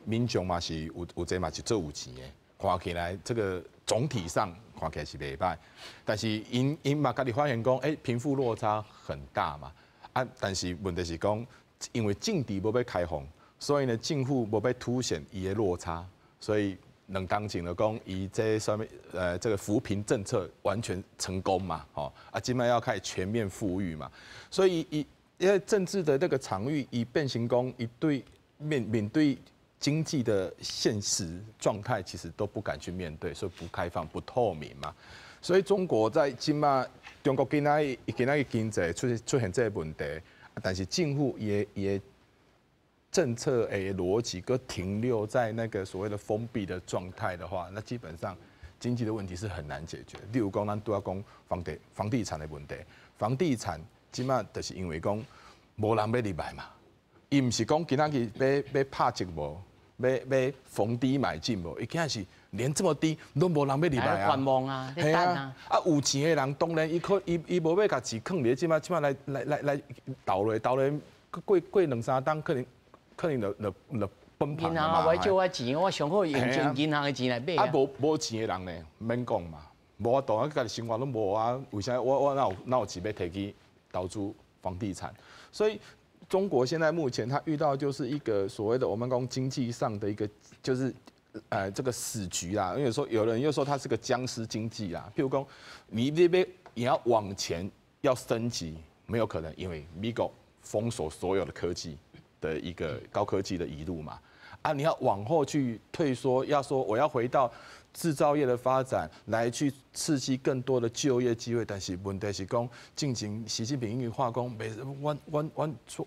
S3: 民眾嘛是有濟嘛是足有錢的，看起來這個總體上看起來是袂䆀，但是𪜶𪜶嘛家己發現講，貧富落差很大嘛，啊，但是問題是講，因為政治無欲開放，所以呢，政府無欲凸顯伊的落差，所以2冬前就講，伊這啥物這個扶貧政策完全成功嘛，吼，啊，這擺要開始全面富裕嘛，所以伊因為政治的這個場域，伊變成講，伊對面對經濟的現實狀態，其實都不敢去面對，所以不開放、不透明嘛。所以中國在這馬中國今仔今仔經濟出現這個問題，但是政府伊的政策的邏輯，閣停留在那個所謂的封閉的狀態的話，那基本上經濟的問題是很難解決。例如講，咱拄仔講房地產的問題，房地產這馬就是因為講無人欲入來嘛，伊毋是講今仔日欲拍折無。欲逢低買進無？伊今仔是連這麼低攏無人欲入來啊！
S1: 觀望啊，咧等啊！
S3: 啊，有錢的人當然伊可伊伊無欲共錢囥佇這馬這馬來投落投落，過2、3冬可能就崩盤。
S1: 銀行嘛，借我錢，我上好用銀行的錢來買
S3: 啊！無錢的人呢，免講嘛，無法度啊，家己生活攏無啊。為啥我哪有錢欲提去投資房地產？所以。中國現在目前它遇到就是一個所謂的我們講經濟上的一個就是這個死局啦，因為說有人又說它是個殭屍經濟啦。譬如講你那邊你要往前要升級，沒有可能，因為美國封鎖所有的科技的一個高科技的移入嘛。啊，你要往後去退縮，要說我要回到製造業的發展，來去刺激更多的就業機會，但是問題是講，進前習近平一句話講，袂，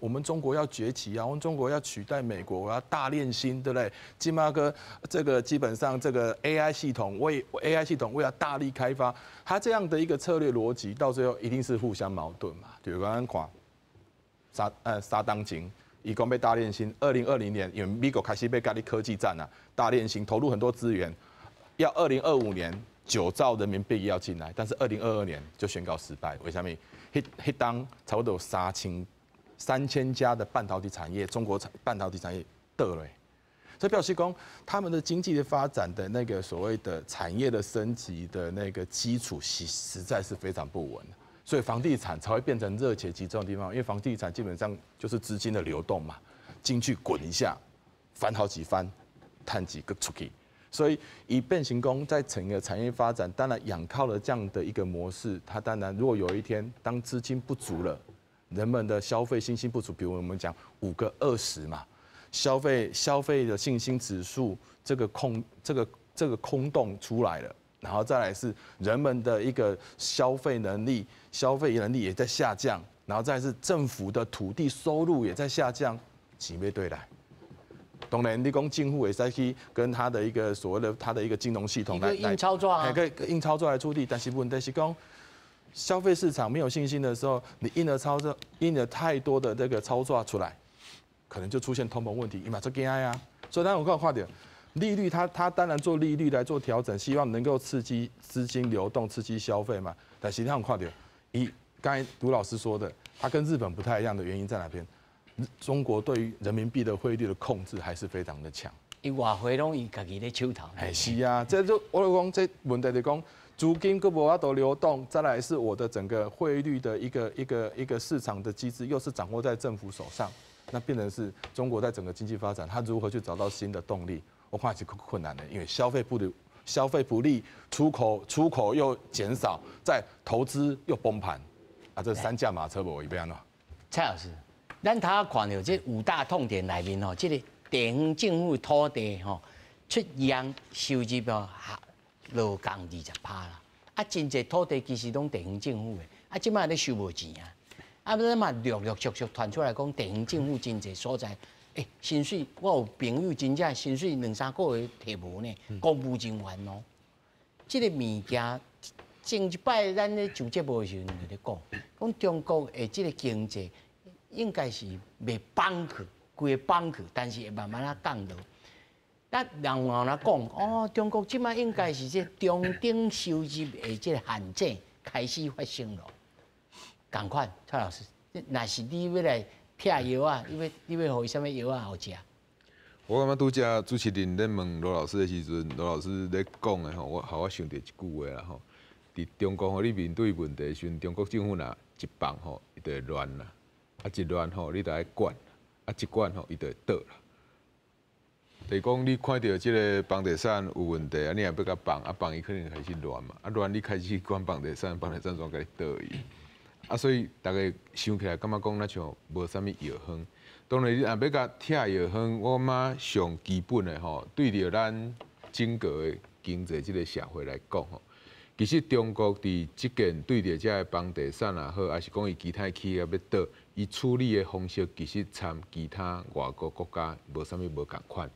S3: 我們中國要崛起啊，我們中國要取代美國，我要大煉鋅，對不對？這馬閣這個基本上這個 AI 系統為 AI 系統為了大力開發，它這樣的一個策略邏輯，到最後一定是互相矛盾嘛。比如剛剛看三冬前。伊講欲大煉鋅，2020年因為美國開始欲共你科技戰啊，大煉鋅投入很多資源，要2025年9兆人民幣要進來，但是2022年就宣告失敗。為啥物？彼彼冬差不多有3000家的半導體產業，中國產半導體產業倒了。所以表示講，他們的經濟的發展的那個所謂的產業的升級的那個基礎，實在是非常不穩。所以房地產才會變成熱錢集中的地方，因為房地產基本上就是資金的流動嘛，進去滾一下，翻好幾番，趁錢閣出去。所以以變形工在整個產業發展，當然仰靠了這樣的一個模式，它當然如果有一天當資金不足了，人們的消費信心不足，比如我們講5個20嘛，消費的信心指數這個空洞出來了。
S9: 然后再来是人們的一個消費能力，消費能力也在下降，然後再來是政府的土地收入也在下降，錢欲佗來。當然，你講政府會使去跟他的一個所謂的他的一個金融系統來
S1: 印鈔紙啊，
S9: 可以印鈔紙來處理，但是問題是講消費市場沒有信心的時候，你印了鈔紙，印了太多的這個鈔紙出來，可能就出現通膨問題，伊嘛足驚啊。所以，當我講看著利率它當然做利率來做調整，希望能夠刺激資金流動、刺激消費嘛。但實際上看著，伊剛才盧老師說的，它跟日本不太一樣的原因在哪邊？中國對於人民幣的匯率的控制還是非常的強。
S1: 伊外匯攏伊家己咧手頭。
S9: 哎，是啊，這就我就講這問題就講資金閣無法度流動，再來是我的整個匯率的一個市場的機制，又是掌握在政府手上，那變成是中國在整個經濟發展，它如何去找到新的動力？我看是困難的，因為消費不流，消費不利，出口又減少，再投資又崩盤，啊，這三駕馬車無一邊咯。
S1: 蔡老師。咱頭仔看著這五大痛點內面吼，這個地方政府土地吼出讓收入哦落降20%啦。啊，真濟土地其實攏地方政府的，啊，這擺咧收無錢啊。啊，咱嘛陸陸續續傳出來講，地方政府真濟所在，欸，薪水我有朋友真正薪水兩三個月提無呢，公務人員哦。這個物件前一擺咱咧上節目的時陣就咧講，講中國的這個經濟。應該是袂崩去，規个崩去，但是會慢慢仔降落。咱人有來講，哦，中國這擺應該是這中等收入的這個陷阱開始發生咯。仝款，蔡老師，若是你欲來拆藥啊，你欲予伊啥物藥仔好食？
S8: 我感覺拄才主持人咧問羅老師的時陣，羅老師咧講的吼，我予我想著一句話啦吼。佇中國吼，你面對問題的時陣，中國政府若一放吼，伊就會亂啦。啊，一亂吼，你就愛管；啊，一管吼，伊就會倒啦。就是講，你看著這个房地產有問題，啊，你若欲共放，啊放伊可能開始亂嘛。啊亂，你開始管房地產，房地產怎共你倒去？啊，所以逐家想起來，感覺講若像無啥物藥方。當然，你若欲共拆藥方，我感覺上基本的吼，對著咱整個的經濟這个社會來講吼。其實中國佇這件對著這个房地產也好，抑是講伊其他企業欲倒，伊處理的方式其實參其他外國國家無啥物無仝款。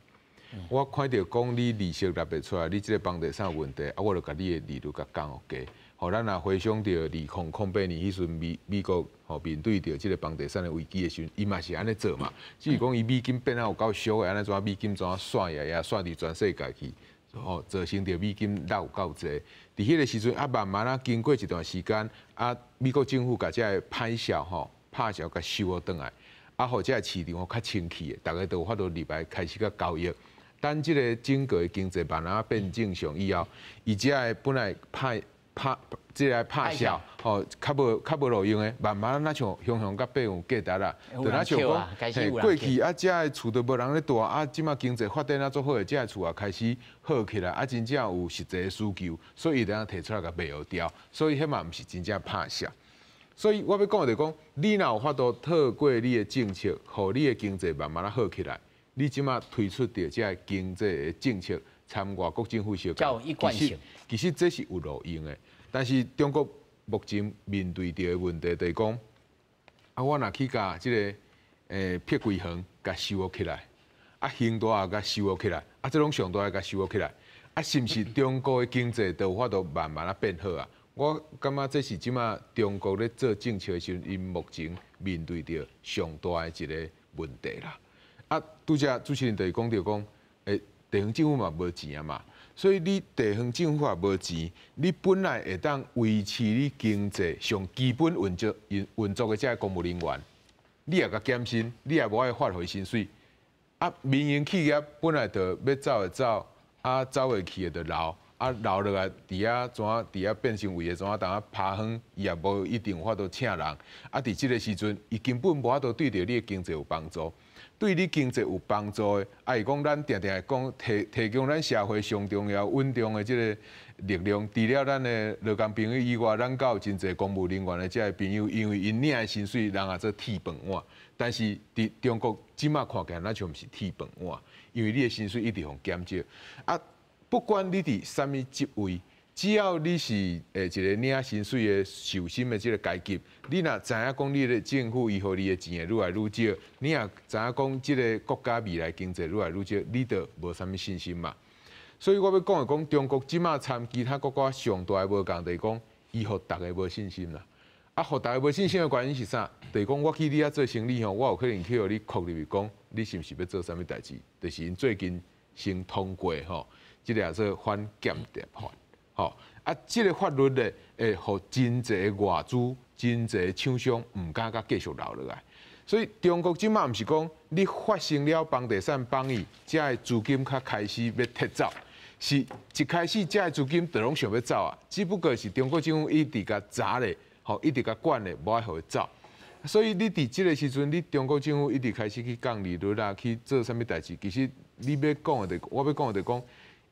S8: 我看著講你利息納袂出來，你這个房地產有問題，啊，我就共你的利率共降予低。吼，咱若回想著2008年彼時陣美國吼面對著這个房地產的危機的時陣，伊嘛是按呢做嘛。只是講伊美金變啊有夠俗的，按呢怎美金怎散也也散佇全世界去。吼，造成著美金落有夠濟。佇彼个時陣啊，慢慢啊，經過一段時間，啊，美國政府共這个歹數吼，拍數共收予轉來，啊，予這个市場吼較清氣的，逐家都有法度入來開始共交易。等這个整個的經濟慢慢變正常以後，伊這个本來歹拍這个拍數吼，較無路用的，慢慢若像雄雄佮變有價值啦。就若像講，嘿，過去啊，這个厝都無人咧住，啊，這擺經濟發展啊足好的，這个厝也開始好起來，啊，真正有實際的需求，所以伊當提出來共賣予掉，所以彼嘛毋是真正拍數。所以我欲講的就是講，你若有法度透過你的政策，予你的經濟慢慢仔好起來，你這擺推出著這个經濟的政策，參外國政府相
S1: 共，
S8: 其實這是有路用的。但是中國目前面對著的問題就是講，啊，我若去共這个碧桂園共收予起來，啊，恆大也共收予起來，啊，這攏上大的共收予起來，啊，是毋是中國的經濟就有法度慢慢仔變好啊？我感覺這是這擺中國咧做政策的時陣，𪜶目前面對著上大的一个問題啦。啊，拄才主持人就是講著講，地方政府嘛無錢啊嘛。所以你地方政府也無錢，你本來會當維持你經濟上基本運作的這个公務人員，你也共減薪，你也無愛發予伊薪水。啊，民營企業本來就欲走就走，啊，走袂去的就留，啊，留落來佇遐怎佇遐變成為的怎當啊拋荒，伊也無一定有法度請人。啊，佇這个時陣，伊根本無法度對著你的經濟有幫助。對你經濟有幫助的，啊，是講咱定定會講提供咱社會上重要穩定的這个力量。除了咱的勞工朋友以外，咱閣有真濟公務人員的這个朋友，因為𪜶領的薪水，人也做鐵飯碗。但是佇中國這擺看起來，若像毋是鐵飯碗，因為你的薪水一直予減少。啊，不管你佇啥物職位，只要你是一个領薪水的受薪的這個階級，你若知影講你的政府伊予你的錢會愈來愈少，你若知影講這個國家未來經濟愈來愈少，你就無啥物信心嘛。所以我欲講的講，中國這馬參其他國家上大的無仝，就是講伊予逐家無信心啦。啊，予逐家無信心的原因是啥？就是講我去你遐做生意吼，我有可能去予你箍入去講，你是毋是欲做啥物代誌？就是𪜶最近先通過吼，這個叫做反間諜法。吼，啊，這個法律咧，會予真濟外資、真濟廠商毋敢閣繼續留落來。所以中國這馬毋是講你發生了房地產崩去，這个資金較開始欲撤走，是一開始這个資金就攏想欲走啊，只不過是中國政府一直共閘咧，吼，一直共管咧，無愛予伊走。所以你佇這個時陣，你中國政府一直開始去降利率啦，去做啥物代誌，其實你欲講的就，我欲講的就講，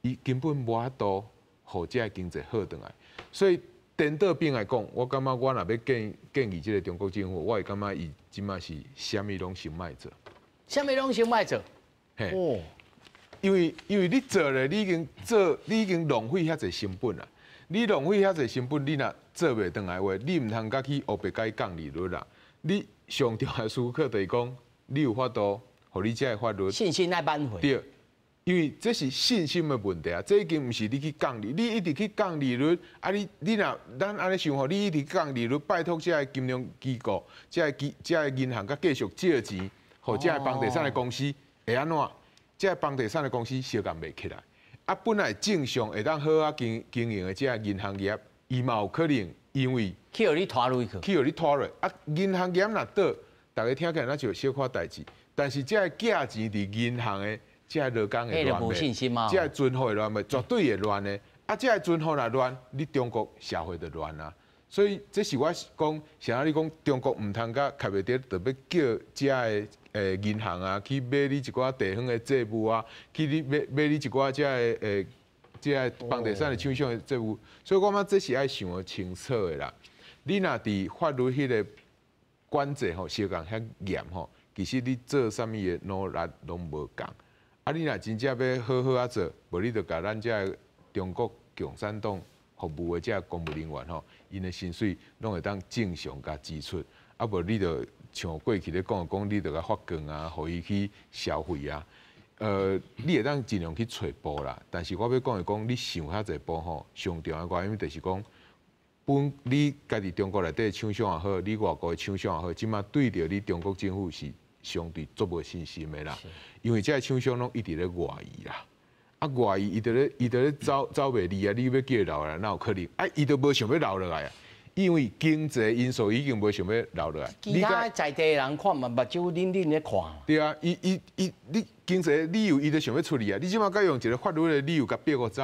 S8: 伊根本無法度予這个經濟好轉來。所以顛倒反來講，我感覺我若欲建議這個中國政府，我會感覺伊這馬是啥物攏先莫做，
S1: 啥物攏先莫做。
S8: 嘿，哦，因為你做咧，你已經做，你已經浪費遐濟成本啦。你浪費遐濟成本，你若做袂轉來話，你毋通閣去烏白共伊降利率啦。你上重要思考就是講，你有法度，予你這个法律
S1: 信心愛挽回。
S8: 對，因為這是信心的問題啊！這已經毋是你去降利，你一直去降利率，啊你你若咱按呢想吼，你一直降利率，拜託這个金融機構、這個銀行閣繼續借錢，予這个房地產的公司會按怎？這个房地產的公司相共袂起來。啊，本來正常會當好好經營的這个銀行業，伊嘛有可能因為
S1: 去予你拖落去，
S8: 去予你拖落。啊，銀行業若倒，逐家聽起來若像小可代誌，但是這个借錢佇銀行的。這个勞工會亂袂？這个存戶會亂袂？絕對會亂的。啊，這个存戶若亂，你中國社會就亂啊。所以這是我講，啥你講中國毋通共卡袂著，就欲叫這个銀行啊去買你一寡地方的債務啊，去你買你一寡這个房地產的廠商的債務。所以我感覺這是愛想得清楚的啦。你若佇法律彼个管制吼，相共遐嚴吼，其實你做啥物的努力攏無仝。啊！你若真正欲好好仔做，無你就共咱這个中國共產黨服務的這个公務人員吼，𪜶的薪水攏會當正常共支出。啊，無你就像過去咧講講，你就共發券啊，予伊去消費啊。你會當盡量去揣步啦。但是我欲講的講，你想遐濟步吼，上重要的原因就是講，本你家己中國內底廠商也好，你外國的廠商也好，這馬對著你中國政府是相對足無信心的啦。因為這个廠商攏一直咧外移啦，啊外移伊就咧走走袂離啊，你欲叫伊留來，哪有可能？啊，伊就無想欲留落來啊，因為經濟因素已經無想欲留落來。
S1: 其他在地人看嘛，目睭冷冷咧看。
S8: 對啊，伊伊伊，你經濟理由，伊就想欲出去啊。你這馬閣用一個法律的理由共逼予走，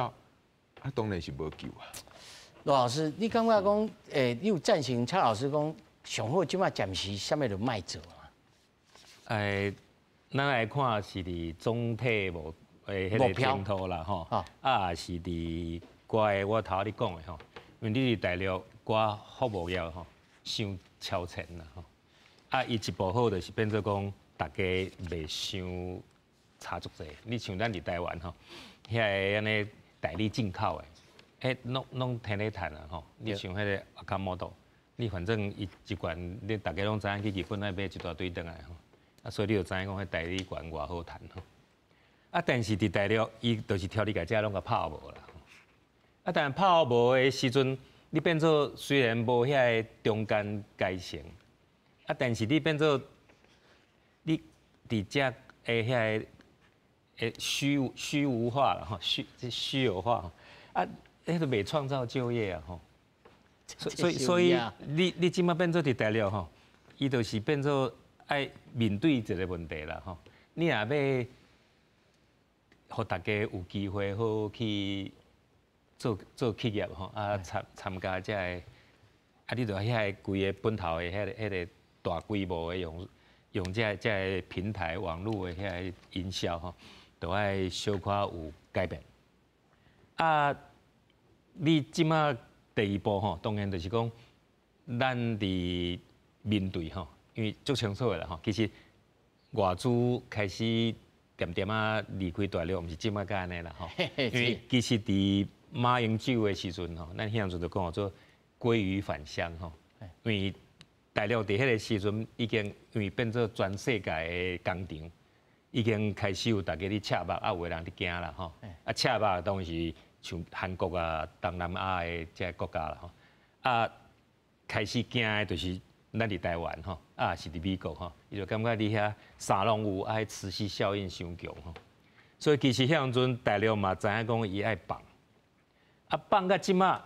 S8: 啊，當然是無救啊。
S1: 羅老師，你感覺講，你有贊成蔡老師講，上好這馬暫時啥物都莫做啊？
S2: 咱來看是佇總體無彼个前途啦吼，啊是佇寡的我頭仔咧講的吼，因為你佇大陸寡服務業吼，傷超前啦吼，啊伊一步好就是變做講逐家袂傷差足濟，你像咱佇台灣吼，遐个按呢代理進口的，彼攏天咧趁啊吼，你像彼个 Okamoto，你反正伊一罐，你逐家攏知影去日本愛買一大堆轉來吼。啊，所以你就知影講，彼代理權偌好趁吼。啊，但是佇大陸，伊就是挑你共這攏共拋無啦。啊，但拋無的時陣，你變做雖然無遐个中間階層，啊，但是你變做你佇這个遐个虛無化啦吼，虛有化，啊，彼個袂創造就業啊吼。所以你這馬變做佇大陸吼，伊就是變做愛面對一個問題啦吼，你若欲予逐家有機會好去做企業吼，啊參加這個，啊你著愛遐个規个本頭的彼個大規模的用這個平台網路的遐个營銷吼，都愛小可有改變。啊，你這馬第二步吼，當然就是講，咱佇面對吼。因為足清楚的啦吼，其實外資開始漸漸仔離開大陸，毋是這馬才按呢啦吼。因為其實佇馬英九的時陣吼，咱彼陣就講做鮭魚返鄉吼，因為大陸佇彼个時陣已經因為變做全世界的工廠，已經開始有大家咧赤目，啊有的人咧驚啦吼，啊赤目當時像韓國啊、東南亞的這个國家啦吼，啊開始驚的就是咱佇台灣吼，啊是佇美國吼，伊就感覺你遐啥攏有，啊彼磁吸效應傷強吼，所以其實彼陣大陸嘛知影講伊愛放，啊放到這馬，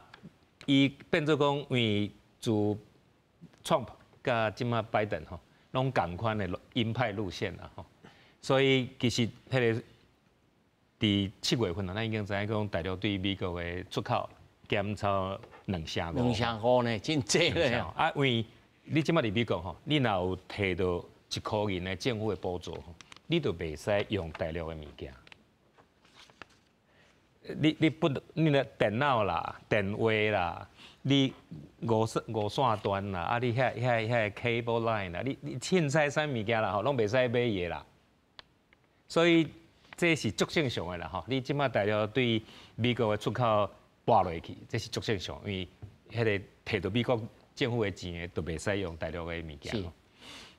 S2: 伊變做講因為自川普佮這馬拜登吼，攏仝款的鷹派路線啦吼，所以其實彼個佇7月份啊，咱已經知影講大陸對美國的出口減超2成5。
S1: 2成5呢，真濟咧。
S2: 啊，因為你這馬佇美國吼，你若有提著1箍銀的政府的補助吼，你就袂使用大陸的物件。你不你的電腦啦、電話啦，你無線端啦，啊你遐 cable line 啦，你凊彩啥物件啦吼，攏袂使買伊的啦。所以這是足正常的啦吼。你這馬大陸對美國的出口撥落去，這是足正常，因為彼个提著美國政府的錢的，都袂使用大陸的物件。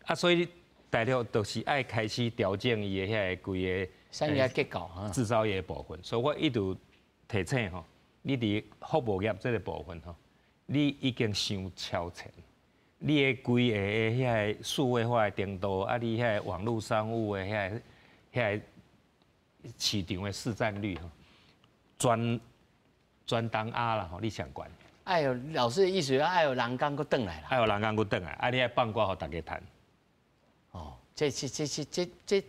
S2: 啊，所以大陸就是愛開始調整伊的遐个規個
S1: 產業結構哈，
S2: 製造業的部分。所以我一直提醒吼，你佇服務業這个部分吼，你已經傷超前，你的規个遐個數位化的程度，啊，你遐個網路商務的遐個市場的市佔率吼，全東亞啦吼，你上懸。
S1: 愛有老師的意思，愛有人工閣轉來啦。
S2: 愛有人工閣轉來，啊，你愛放寡予大家趁。
S1: 哦，這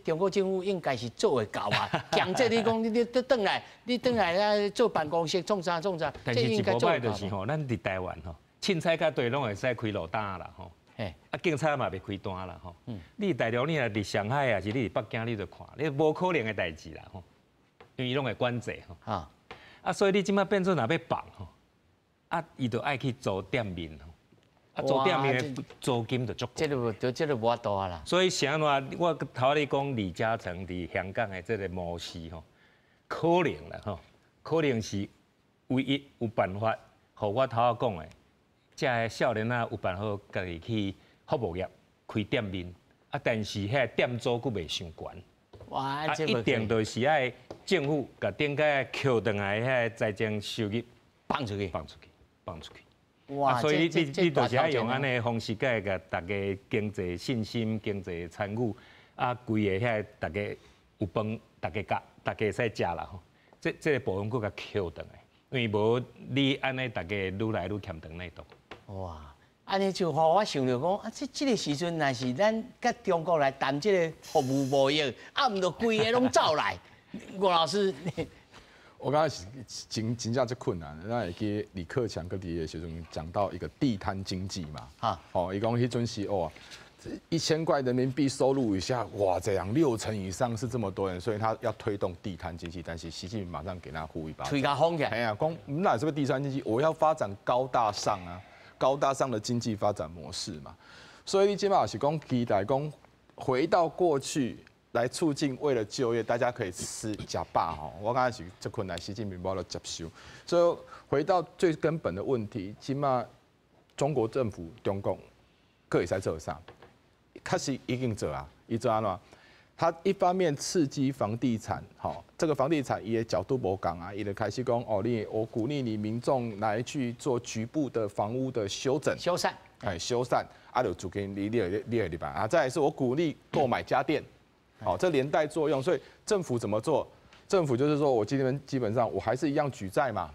S1: 中國政府應該是做會到啊！強制你講你轉來，你轉來啊做辦公室創啥創啥。
S2: 但是一無䆀就是吼，咱佇台灣吼，凊彩較濟攏會使開路單啦吼。啊，警察嘛袂開單啦吼。你大陸你若佇上海抑是你佇北京，你就看，你無可能的代誌啦吼，因為伊攏會管制吼。啊，所以你這馬變做若欲放吼，啊，伊就愛去租店面吼。啊，租店面的租金就足
S1: 貴。這個無法度啊啦。
S2: 所以啥物？我頭仔咧講李嘉誠佇香港的這個模式吼，可能啦吼，可能是唯一有辦法，予我頭仔講的，這个少年仔有辦法家己去服務業開店面，啊，但是彼个店租閣袂傷懸。
S1: 哇！
S2: 啊，一定就是愛政府共頂個扣轉來彼个財政收入
S1: 放出去，
S2: 放出去，放出去。
S1: 哇！
S2: 所以你就是愛用按呢方式，共大家經濟信心、經濟參與，啊，規個遐大家有飯，大家食，大家會使食啦吼。這個部分閣共扣轉來，因為無你按呢，大家愈來愈欠長內度。
S1: 哇！按呢就予我想著講，啊，這個時陣若是咱佮中國來談這個服務貿易，啊，毋就規个攏走來。吳老師，
S3: 我感覺是真正足困難。咱會記李克強閣佇的時陣講到一個地攤經濟嘛，吼，伊講彼陣時哦，1000塊人民幣收入以下，哇，這樣6成以上是這麼多人，所以他要推動地攤經濟。但是習近平馬上給他呼一巴掌，
S1: 推共風起來。
S3: 哎呀，講哪是欲地攤經濟？我要發展高大上啊，高大上的經濟發展模式嘛。所以你這馬是講期待講回到過去。來促進為了就業，大家可以吃呷飽吼。我感覺是這困難，習近平無法度接受。所以回到最根本的問題，這馬中國政府中共閣會使做啥？確實已經做啊，伊做按怎？他一方面刺激房地產，吼，這個房地產伊的角度無仝啊，伊就開始講哦，我鼓勵你民眾來去做局部的房屋的修整、
S1: 修繕，
S3: 哎，修繕，啊，就租金你你辦啊，再來是我鼓勵購買家電。好，這連帶作用，所以政府怎麼做？政府就是說我今天基本上我還是一樣舉債嘛，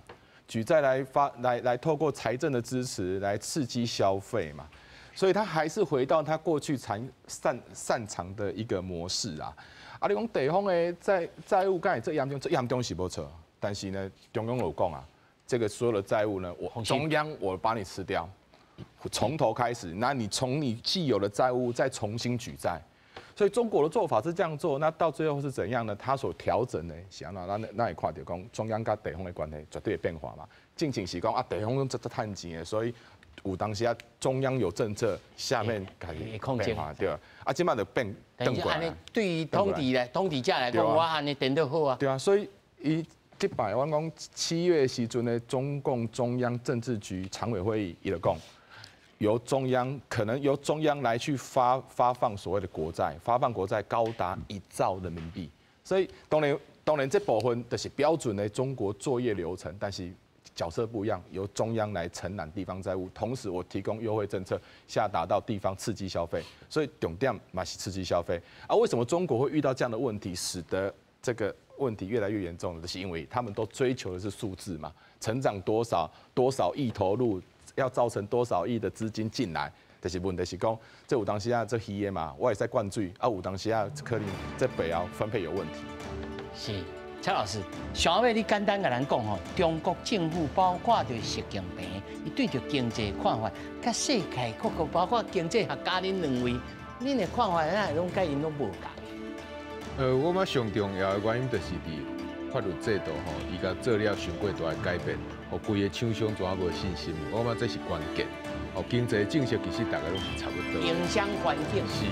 S3: 舉債來發來來透過財政的支持來刺激消費嘛，所以他還是回到他過去擅長的一個模式啊。啊，你講地方的債務蓋這嚴重，這嚴重是無錯，但是呢，中央有講啊，這個所有的債務呢，我中央我幫你吃掉，從頭開始，那你從你既有的債務再重新舉債。所以中國的做法是這樣做，那到最後是怎樣呢？他所調整的，是按怎？咱會看著講中央佮地方的關係絕對會變化嘛。進前是講啊，地方攏足趁錢的，所以有當時啊，中央有政策，下面家己變化對。啊，這馬就變轉過來。
S1: 對於統治來統治者來講，我按呢顛倒好啊。
S3: 對啊，所以伊
S9: 這擺我講7月時陣的中共中央政治局常委會議，伊就講，由中央可能由中央來去發放所謂的國債，發放國債高達1兆人民幣，所以當然這部分就是標準的中國作業流程，但是角色不一樣，由中央來承攬地方債務，同時我提供優惠政策下達到地方刺激消費，所以重點嘛是刺激消費。啊，為什麼中國會遇到這樣的問題，使得這個問題越來越嚴重？就是因為他們都追求的是數字嘛，成長多少多少億投入，要造成多少億的資金進來。但是問題是講，這有當時啊，這虛的嘛，我會使灌水，啊有當時啊，可能這背後分配有問題。
S1: 是。蔡老師，上尾你簡單共咱講吼，中國政府包括著習近平，伊對著經濟看法，佮世界各國包括經濟學家恁兩位，恁的看法哪會攏佮𪜶攏無仝？
S8: 我感覺上重要的原因就是佇法律制度吼，伊共做了傷過大的改變，予規个廠商怎無信心？我感覺這是關鍵。哦，經濟政策其實大家攏是差不多。
S1: 營商環境
S8: 是。